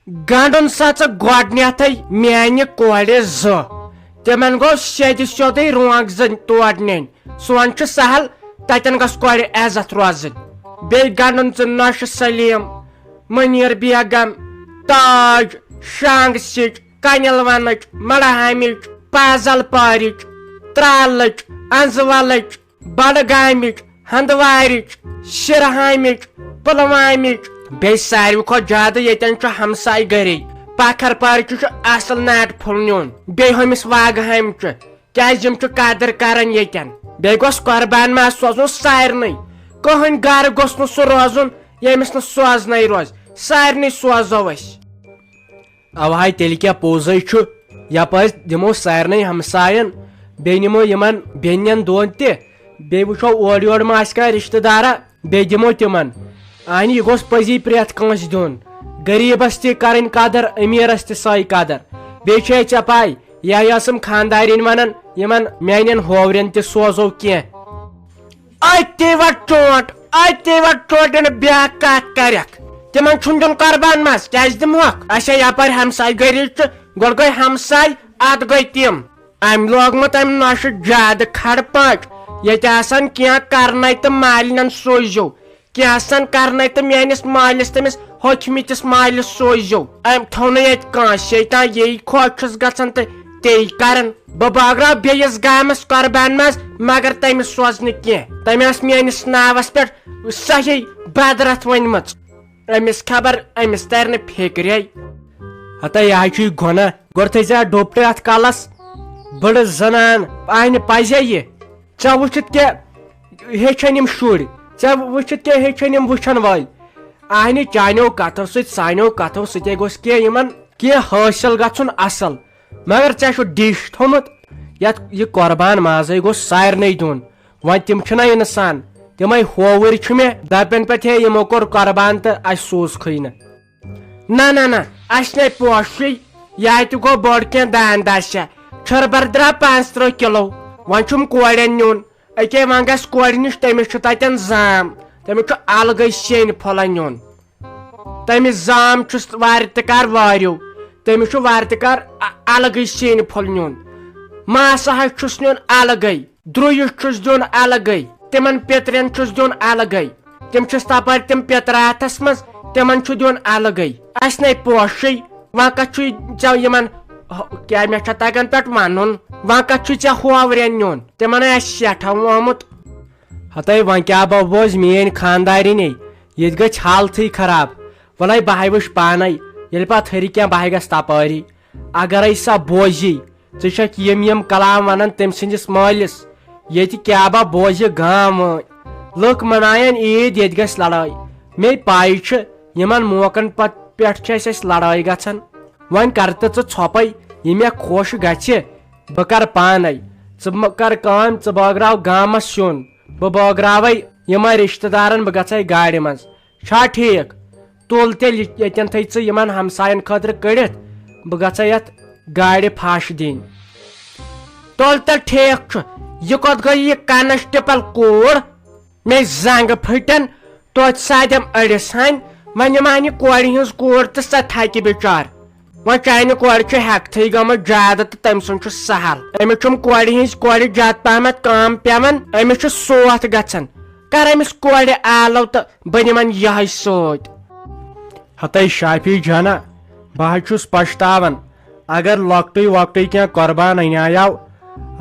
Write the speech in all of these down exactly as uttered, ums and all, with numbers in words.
گنڈُن سا ژٕ گۄڈٕنیتھٕے میانہِ کورِ زٕ۔ تِمن گوٚو سیٚدِ سیوٚدُے رونٛگ زٕ تور نِنۍ۔ سون چھُ سہل، تتٮ۪ن گژھ کورِ عزت روزٕنۍ۔ بیٚیہِ گنڈُن ژٕ نوشہِ سلیٖم، منیٖر بیگم، تاج، شانگسٕچ، کنِلونٕچ، مڑہامِچ، پازل پارِچ، ترالٕچ، انزولٕچ، بڈگامِچ، ہندوارِچ، شرہامِچ، پلوامِچ، بیٚیہِ ساروی کھۄتہٕ زیادٕ ییٚتٮ۪ن چھُ ہمساے گری، پکھر پارِ چھُ، چھُ اصل ناٹہِ پھوٚل نیُن، بیٚیہِ ہُمِس واگہامہِ چھُ، کیازِ یِم چھِ قدٕر کران ییٚتٮ۪ن۔ بیٚیہِ گوٚژھ قۄربان ماز سوزُن سارنٕے، کٕہٕنۍ گرٕ گوٚژھ نہٕ سُہ روزُن ییٚمِس نہٕ سوزنَے روزِ، سارنٕے سوزو أسۍ۔ اوہاے، تیٚلہِ کیٛاہ پوٚزے چھُ، یپٲرۍ دِمو سارنٕے ہمساین، بیٚیہِ نِمو یِمن بیٚنٮ۪ن دۄن تہِ، بیٚیہِ وٕچھو اورٕ یورٕ ما آسہِ کانٛہہ رشتہٕ دارا، بیٚیہِ دِمو تِمن۔ اہنہِ، یہِ گوٚژھ پٔزی پرٛٮ۪تھ کٲنٛسہِ دیُن، غریٖبس تہِ کرٕنۍ قدر، أمیٖرس تہِ سۄے قدر۔ بیٚیہِ چھے ژےٚ پاے، یہِ ٲسٕم خانٛدارِنۍ ونان، یِمن میانٮ۪ن ہوورٮ۪ن تہِ سوزو کینٛہہ۔ أتی وَٹ ٹونٹ، أتی وَٹ ٹونٹ، یِنہٕ بیٛاکھ کَتھ کَرٮ۪کھ۔ تِمن چھُنہٕ دیُن قۄربان ماز، کیٛازِ دِمہوکھ؟ اچھا، یپٲرۍ ہمساے گٔری چھُ، گۄڈٕ گٔے ہمساے، اَدٕ گٔے تِم۔ أمۍ لوگمُت اَمہِ نۄشہِ زیادٕ کھڑ پانٛچ۔ ییٚتہِ آسن کینٛہہ کرنے تہٕ مالِنٮ۪ن سوٗزِو، کینٛہہ آسن کرنے تہٕ میٲنِس مٲلِس، تٔمِس ہوٚکھمٕتِس مٲلِس سوٗزِو۔ أمۍ تھوٚو نہٕ ییٚتہِ کٲنٛسہِ، ییٚتہِ یی خۄش چھُس گژھان تہٕ تی کران۔ بہٕ بٲگراو بیٚیِس گامس قۄربان ماز، مگر تٔمِس سوز نہٕ کینٛہہ۔ تٔمۍ ٲس میٲنِس ناوس پٮ۪ٹھ صحیح بدرتھ ؤنمٕژ۔ أمِس خبر، أمِس ترِ نہٕ فِکرے۔ ہتا، یہِ حظ چھُے گۄناہ۔ گۄڈٕ تھٲے زِ اَتھ ڈوپٹہٕ اَتھ کلس۔ بٔڑ زنان، اہنہِ پزے یہِ۔ ژےٚ وٕچھِتھ کیٛاہ ہیٚچھن یِم شُرۍ؟ ژےٚ وٕچھِتھ کیٛاہ ہیٚچھن یِم وٕچھن وٲلۍ؟ اہنہِ، چانیو کتھو سۭتۍ، سانیو کتھو سۭتۍ گوٚژھ کینٛہہ یِمن کینٛہہ حٲصِل گژھُن اصل۔ مگر ژےٚ چھُ ڈِش تھوٚمُت، یتھ یہِ قۄربان مازے گوٚژھ سارنٕے دیُن۔ وۄنۍ تِم چھِنہ انسان، تِمے ہووٕرۍ چھِ مےٚ، دپن پٮ۪ٹھ ہے یِمو کوٚر قۄربان تہٕ اسہِ سوٗزکھٕے نہٕ۔ نہ نہ نہ، اسہِ نے پوشٕے، یہِ تہِ گوٚو بوٚڑ کینٛہہ دان داسیا۔ چھٔربر درٛاو پانٛژھ ترٕٛہ کِلو، وۄنۍ چھُم کورٮ۪ن نیُن۔ أکے وۄنۍ گژھِ کورِ نِش، تٔمِس چھُ تتٮ۪ن زام، تٔمِس چھُ الگٕے سیٚنۍ پھوٚلہ نیُن۔ تٔمِس زام چھُس وارِ تہِ کار واریو، تٔمِس چھُ وارِ تہِ کار ا-، الگٕے سیٚنۍ پھوٚل نیُن۔ ماسہٕ ہش چھُس نیُن الگٕے، درُیِس چھُس دیُن الگٕے، تِمن پِترٮ۪ن چھُس دیُن الگٕے۔ تِم چھِس تپٲرۍ تِم پِتراتھس منٛز، تِمن چھُ دیُن الگٕے۔ اسہِ نے پوشٕے، وۄنۍ کتھ چھُے ژےٚ یِمن، ہُہ، کیٛاہ مےٚ چھا تگان پٮ۪ٹھ ونُن؟ وۄنۍ کتھ چھُے ژےٚ ہوورٮ۪ن نیُن؟ تِمن ہے آسہِ سٮ۪ٹھاہ وومُت۔ ہتے وۄنۍ کیٛاہ بہ بوز میٲنۍ خاندارِنے، ییٚتہِ گٔژھ حالتھٕے خراب۔ وَلَے بہٕ ہاے وٕچھ پانے، ییٚلہِ پتہٕ ہیٚرِ کینٛہہ بہٕ ہاے گژھٕ تپٲری۔ اگرے سۄ بوزی، ژٕ چھکھ یِم یِم کلام ونان تٔمۍ سٕنٛدِس مٲلِس، ییٚتہِ کیٛاہ بہ بوزِ گام وٲنۍ۔ لُکھ مناون عیٖد، ییٚتہِ گژھِ لڑٲے۔ مے پاے چھِ، یِمن موقعن پت-، پٮ۪ٹھ چھِ اَسہِ، اَسہِ لڑٲے گژھان۔ وۄنۍ کر تہٕ ژٕ ژھۄپے، یہِ مےٚ خۄش گژھِ، بہٕ کرٕ پانے۔ ژٕ مہ کر کٲم، ژٕ بٲگراو گامس سیُن، بہٕ بٲگراوے یِمن رشتہٕ دارن، بہٕ گژھے گاڑِ منٛز۔ چھا ٹھیٖک؟ تُل تیٚلہِ ییٚتٮ۪ن تھٲے ژٕ یِمن ہمساین خٲطرٕ کٔڑِتھ، بہٕ گژھے یتھ گاڑِ پھش دِنۍ۔ تُل تیٚلہِ ٹھیٖک چھُ، یہِ کوٚت گٔے یہِ کانسٹیبل کوٗر؟ مےٚ زنٛگہٕ پھٔٹن، توتہِ سادٮ۪م أڑِس ہن۔ وۄنۍ یِم انہِ کورِ ہٕنٛز کوٗر تہٕ سۄ تھکہِ بِچار۔ وۄنۍ چانہِ کورِ چھُ ہٮ۪کتھٕے گٔمٕژ زیادٕ تہٕ تٔمۍ سُنٛد چھُ سہل۔ أمِس چھُم کورِ ہٕنٛزِ کورِ زیادٕ پہمتھ کٲم پٮ۪وان، أمِس چھُ سوتھ گژھان۔ کر أمِس کورِ آلو تہٕ بہٕ نِمن یِہوٚے سۭتۍ۔ ہتے شافی جانا، بہٕ حظ چھُس پشتاوان، اگر لۄکٹُے وۄکٹُے کینٛہہ قۄربان انیاو،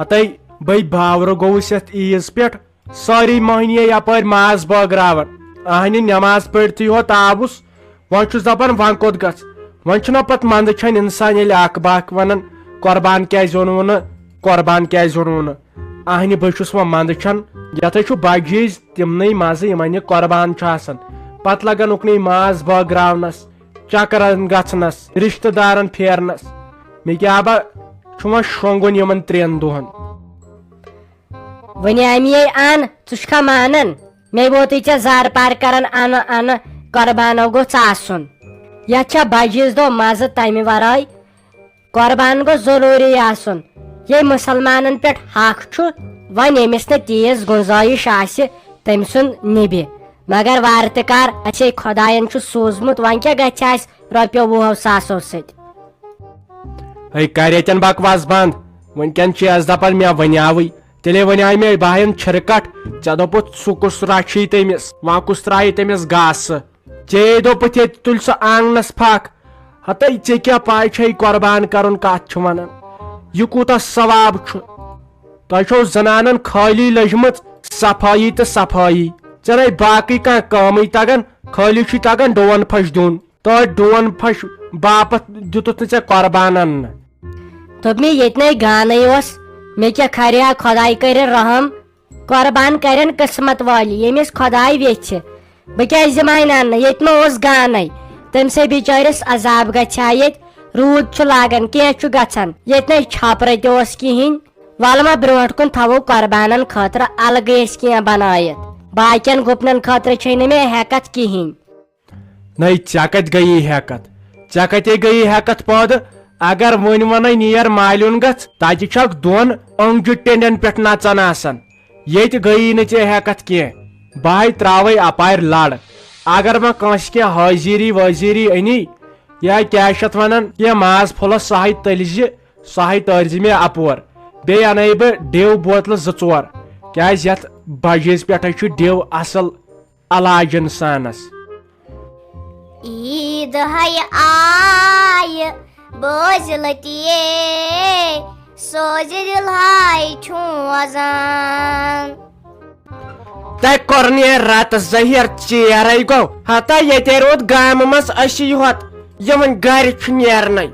ہتے بے باورٕ گوٚوُس یتھ عیٖز پٮ۪ٹھ۔ سٲری مٔہنِیے یپٲرۍ ماز بٲگراوان، اہنہِ نماز پٔرتھٕے ہوت آوُس۔ وۄنۍ چھُس دپان، وۄنۍ کوٚت گژھ؟ وۄنۍ چھُنہ پتہٕ منٛدٕ چھان انسان ییٚلہِ اکھ باکھ ونان، قۄربان کیازِ اوٚنوُ نہٕ، قۄربان کیازِ اوٚنوُ نہٕ؟ اہنہِ بہٕ چھُس وۄنۍ منٛدٕ چھان، یتھے چھُ بجہِ عیٖز تِمنٕے مزٕ، یِمن یہِ قۄربان چھُ آسان۔ پتہٕ لگان اُکنُے ماز بٲگراونس، چکرن گژھنس، رشتہٕ دارن پھیرنس۔ مےٚ کیٛاہ با چھُ وۄنۍ شۄنٛگُن یِمن ترٛٮ۪ن دۄہن۔ وۄنۍ اَمے اَن، ژٕ چھُکھا مانان؟ مےٚ ووتُے ژےٚ زارٕ پار کران، اَنہٕ اَنہٕ، قۄربانو گوٚژھ آسُن۔ یَتھ چھا بجہِ عیٖز دۄہ مَزٕ تَمہِ ورٲے؟ قۄربان گوٚژھ ضروٗری آسُن۔ ییٚلہِ مُسلمانن پٮ۪ٹھ حق چھُ، وۄنۍ ییٚمِس نہٕ تیٖژ گُنجٲیِش آسہِ، تٔمۍ سُنٛد نِبہِ۔ مگر وارٕ تہِ کر، اَسے خۄداین چھُ سوٗزمُت، وۄنۍ کیٛاہ گژھِ اَسہِ رۄپیو وُہو ساسو سۭتۍ؟ ہے، کر ییٚتٮ۪ن بکواس بنٛد۔ وٕنکٮ۪ن چھِ اَسہِ دپان، مےٚ ونیاوٕے۔ تیٚلے ونیاے مےٚ بایَن چھِرٕ کٹھ، ژےٚ دوٚپُتھ، سُہ کُس رچھی تٔمِس، وۄنۍ کُس ترٛایہِ تٔمِس گاسہٕ؟ ژےٚ دوٚپُتھ، ییٚتہِ تُلۍ سُہ آنٛگنس پھکھ۔ ہتے، ژےٚ کیٛاہ پاے چھے قربان کرُن کتھ چھُ ونان؟ یہِ کوٗتاہ ثواب چھُ؟ تۄہہِ چھو زنانن خٲلی لٔجمٕژ صفٲیی تہٕ صفٲیی۔ ژےٚ نے باقٕے کانٛہہ کٲمٕے تگان، خٲلی چھُے تگان ڈوٗن پھش دیُن۔ تہٕ ڈوٗن پھش باپتھ دیُتُتھ نہٕ ژےٚ قربان اننہٕ۔ دوٚپ مےٚ، ییٚتہِ نے گانَے اوس، مےٚ کیٛاہ خریٛا خۄداے کٔرِن رحم، قربان کَرن قٕسمت وٲلۍ، ییٚمِس خۄداے ویٚژھِ۔ بہٕ کیٛازِ دِمہٕ ہا نہٕ اَننہٕ؟ ییٚتہِ ما اوس گانَے؟ تٔمۍ سٕے بِچٲرِس عذاب گژھِ ہا ییٚتہِ، روٗد چھُ لاگان، کینٛہہ چھُ گژھان۔ ییٚتہِ نے چھاپرٕ تہِ اوس کِہیٖنۍ۔ وَلہٕ وۄنۍ برٛونٛٹھ کُن تھاوو قربانَن خٲطرٕ الگٕے أسۍ کینٛہہ بنٲیِتھ۔ باقیَن گُپنَن خٲطرٕ چھے نہٕ مےٚ ہٮ۪کَتھ کِہیٖنۍ۔ نَے، ژےٚ کَتہِ گٔیی ہٮ۪کَتھ؟ ژےٚ کَتے گٔیی ہٮ۪کَتھ پٲدٕ؟ اگر وۄنۍ وَنَے نیر مالیُن گژھ، تَتہِ چھَکھ دۄن أنٛگجہِ ٹیٚنٛڈٮ۪ن پٮ۪ٹھ نَژان آسان۔ ییٚتہِ گٔیی نہٕ ژےٚ ہٮ۪کَتھ کینٛہہ۔ بہٕ ہَے ترٛاوَے اَپارِ لَڑ۔ اگر وۄنۍ کٲنٛسہِ کینٛہہ حٲضیٖری وٲضیٖری أنی، یا کیٛاہ چھِ اَتھ وَنان، کینٛہہ ماز پھوٚلَس، سُہ ہَے تٔلۍ زِ، سُہ ہَے تٲرۍ زِ مےٚ اَپور۔ بیٚیہِ اَنَے بہٕ ڈیو بوتلہٕ زٕ ژور، کیٛازِ یَتھ بَجہِ عیٖذ پٮ۪ٹھَے چھُ ڈیو اَصٕل علاج اِنسانَس۔ عیٖد ہَے آیہِ، بوزِ لٔٹِیے، سوزِ دِل ہَے چھُم وَزان۔ تۄہہِ کوٚر نہٕ یہِ رَتہٕ ظٲہِر، ژیرَے گوٚو۔ ہتا ییٚتے روٗد گامہٕ منٛز أسی یوت، یِمَن گَرِ چھُ نیرنَے۔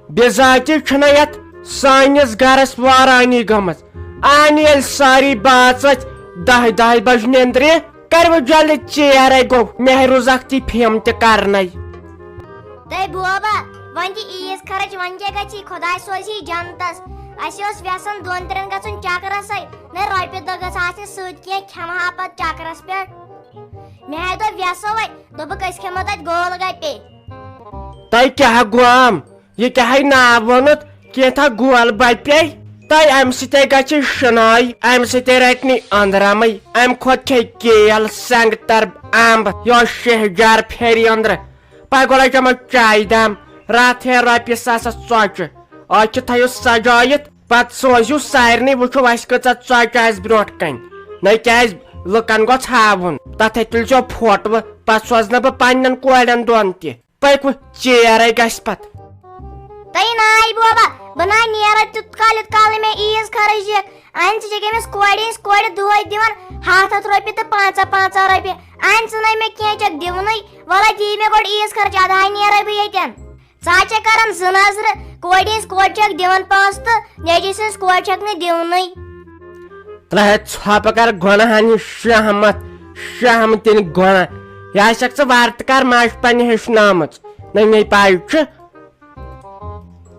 بِذٲتی چھُنہ یَتھ سٲنِس گَرَس وٲرانی گٔمٕژ۔ آنہِ ییٚلہِ سٲری باژ ؤتھۍ دَہہِ دَہہِ بَجہِ نیٚنٛدرِ، کَرِوٕ جلدی، ژیرَے گوٚو، مہروٗزَکھ تہِ پھیٚم تہِ کَرنَے۔ تَے بوبا، وۄنۍ دِ عیٖذ خرٕچ، وۄنۍ کیٛاہ گژھی؟ خۄداے سوزِ یہِ جنتَس۔ اَسہِ اوس وٮ۪سَن دۄن ترٛٮ۪ن گژھُن چکرَسَے، نَے رۄپیہِ دَہ گٔژھ آسنہِ سۭتۍ، کینٛہہ کھٮ۪مہٕ ہا پَتہٕ چکرَس پٮ۪ٹھ۔ مےٚ ہَے دوٚپ وٮ۪سو وۄنۍ، دوٚپُکھ، أسۍ کھٮ۪مو تَتہِ گول گپے۔ تۄہہِ کیٛاہ گوم؟ یہِ کیٛاہ ہے ناو ووٚنُتھ؟ کینٛژھا گول بپے؟ تۄہہِ اَمہِ سۭتے گژھِ شِنٲے، اَمہِ سۭتے رَٹہِ نہٕ أنٛدرمٕے، اَمہِ کھۄتہٕ کھے کیل، سنٛگتر، اَمب، یا شہجار پھیرِ أنٛدرٕ۔ پَگاہ لَگہِ یِمَن چایہِ دام، راتھ ہے رۄپیہِ ساسَس ژۄچہِ۔ أتھۍ تھٲیِو سجٲیِتھ، پَتہٕ سوٗزِو سارنٕے، وٕچھِو اَسہِ کۭژاہ ژۄچہِ آسہِ برٛونٛٹھ کَنہِ۔ نَے کیٛازِ لُکَن گوٚژھ ہاوُن، تَتھ ہے تُلۍزیو فوٹوٕ، پَتہٕ سوزنہٕ بہٕ پنٛنٮ۪ن کورٮ۪ن دۄن تہِ۔ پٔکِو، ژیرَے گژھِ پَتہٕ۔ تۄہہِ ناے بوبا، بہٕ ناے نیرٕ تیُتھ کال، یُتھ کال نہٕ مےٚ عیٖذ خرٕچ دِکھ۔ اَنہِ ژٕ چھَکھ أمِس کورِ ہِنٛز کورِ دۄہَے دِوان ہَتھ ہَتھ رۄپیہِ تہٕ پنٛژاہ پنٛژاہ رۄپیہِ۔ اَنہِ ژٕ نَے مےٚ کینٛہہ چھَکھ دِونٕے۔ وَلہٕ دِ مےٚ گۄڈٕ عیٖذ خرٕچ، اَدٕ ہاے نیرَے بہٕ ییٚتٮ۪ن۔ ژٕ ہا چھَکھ کَران زٕ نظرٕ، کورِ ہِنٛز کورِ چھَکھ دِوان پونٛسہٕ تہٕ نیٚچوِ سٕنٛز کورِ چھَکھ نہٕ دِونٕے۔ ترٛےٚ ہَتھ ژھۄپہٕ کر گۄنہن ہٕنٛز شہمت، شہمتٕنۍ گۄنہ۔ یہِ آسٮ۪کھ ژٕ وارٕ تہٕ کر ماجہِ پننہِ ہیٚچھنٲومٕژ۔ نہ مے پاے چھُ۔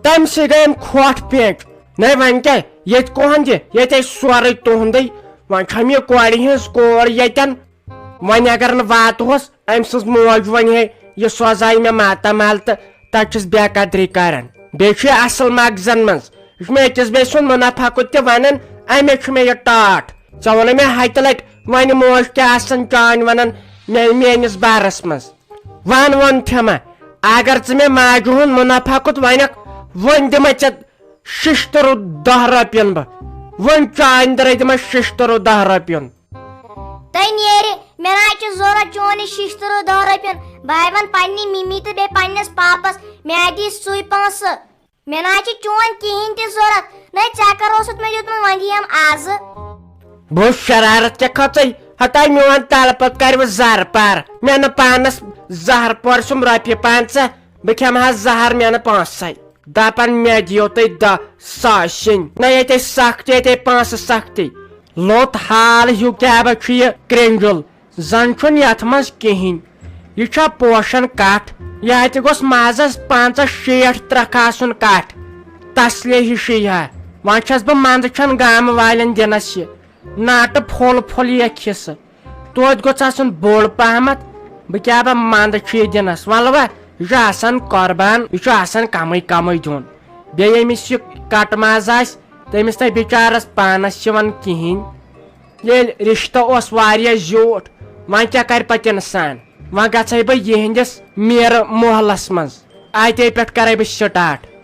تَمہِ سۭتۍ گٔے أمۍ کھۄٹھ پیٚنٛچ۔ نَے وۄنۍ کیٛاہ؟ ییٚتہِ کۄہَن دِ؟ ییٚتہِ آسہِ سورُے تُہُنٛدُے۔ وۄنۍ چھَم یہِ کورِ ہٕنٛز کور ییٚتٮ۪ن۔ وۄنۍ اگر نہٕ واتہوس، أمۍ سٕنٛز موج وَنہِ ہے، یہِ سوزایہِ مےٚ ماتامال تہٕ تَتہِ چھُس بے قدری کران۔ بیٚیہِ چھُ یہِ اَصٕل مغزن منٛز۔ یہِ چھُ مےٚ أکِس بیٚیہِ سُنٛد مُنافع کُن تہِ وَنان، اَمے چھُ مےٚ یہِ ٹاٹھ۔ ژےٚ ووٚنُے مےٚ ہَتہِ لَٹہِ، وۄنۍ موج کیٛاہ آسان چانۍ وَنان مےٚ، میٲنِس بارس منٛز۔ وَن ووٚن تھے ما، اگر ژٕ مےٚ ماجہِ ہُنٛد مُنافع کُن وَنکھ، وۄنۍ دِمے ژےٚ شِشتٕرُو دَہ رۄپیَن بہٕ۔ وۄنۍ چانہِ دَرے دِمے شِشتٕرُو دَہ رۄپیُن۔ تۄہہِ نیرِ، مےٚ نہ حظ چھُ ضوٚرَتھ چون یہِ شِشتٕرُو دَہ رۄپیُن۔ بہٕ ہَے وَنہٕ پنٛنہِ مِمی تہٕ بیٚیہِ پنٛنِس پاپَس، مےٚ دِ سُے پونٛسہٕ۔ مےٚ نہ حظ چھِ چون کِہیٖنۍ تہِ ضوٚرَتھ۔ نَے ژےٚ کَر اوسُتھ مےٚ دیُتمُت، وۄنۍ دِیَم آزٕ۔ بہٕ شرارت کیٛاہ کھٔژٕے؟ ہتا میون تَلہٕ پَتہٕ کَرِ وۄنۍ زَرٕ پار۔ مےٚ نہٕ پانَس زَہر پورِ سُم رۄپیہِ پنٛژاہ، بہٕ کھٮ۪مہٕ ہا زَہر، مےٚ نہٕ پونٛسَے۔ دَپان مےٚ دِیِو تُہۍ دَہ ساسِنۍ۔ نہ ییٚتہِ سَختی، ییٚتہِ پونٛسہٕ سَختی۔ لوٚت حال ہیوٗ کیٛاہ با چھُ یہِ کرٛٮ۪نٛجُل۔ زَن چھُنہٕ یَتھ منٛز کِہیٖنۍ۔ یہِ چھا پوشَن کَٹھ؟ یہِ ہا تہِ گوٚژھ مازَس پنٛژاہ شیٹھ ترٛکھ آسُن کَٹھ۔ تَسلے ہِشی ہا۔ وۄنۍ چھَس بہٕ منٛدٕ چھَن گامہٕ والٮ۪ن دِنَس یہِ۔ ناٹہٕ پھوٚل پھوٚل یہِ کھِسہٕ۔ توتہِ گوٚژھ آسُن بوٚڑ پہمتھ۔ بہٕ کیٛاہ بہٕ منٛدٕ چھُ یہِ دِنَس؟ وَلہٕ وَ، یہِ چھُ آسان قۄربان، یہِ چھُ آسان کَمٕے کَمٕے دیُن۔ بیٚیہِ ییٚمِس یہِ کَٹہٕ ماز آسہِ، تٔمِس نَے بِچارَس پانَس یِوان کِہیٖنۍ۔ ییٚلہِ رِشتہٕ اوس واریاہ زیوٗٹھ، وۄنۍ کیٛاہ کرِ پتہٕ انسان؟ وۄنۍ گژھے بہٕ یِہنٛدِس میرٕ محلس منٛز، اتے پٮ۪ٹھ کرے بہٕ سٹارٹ۔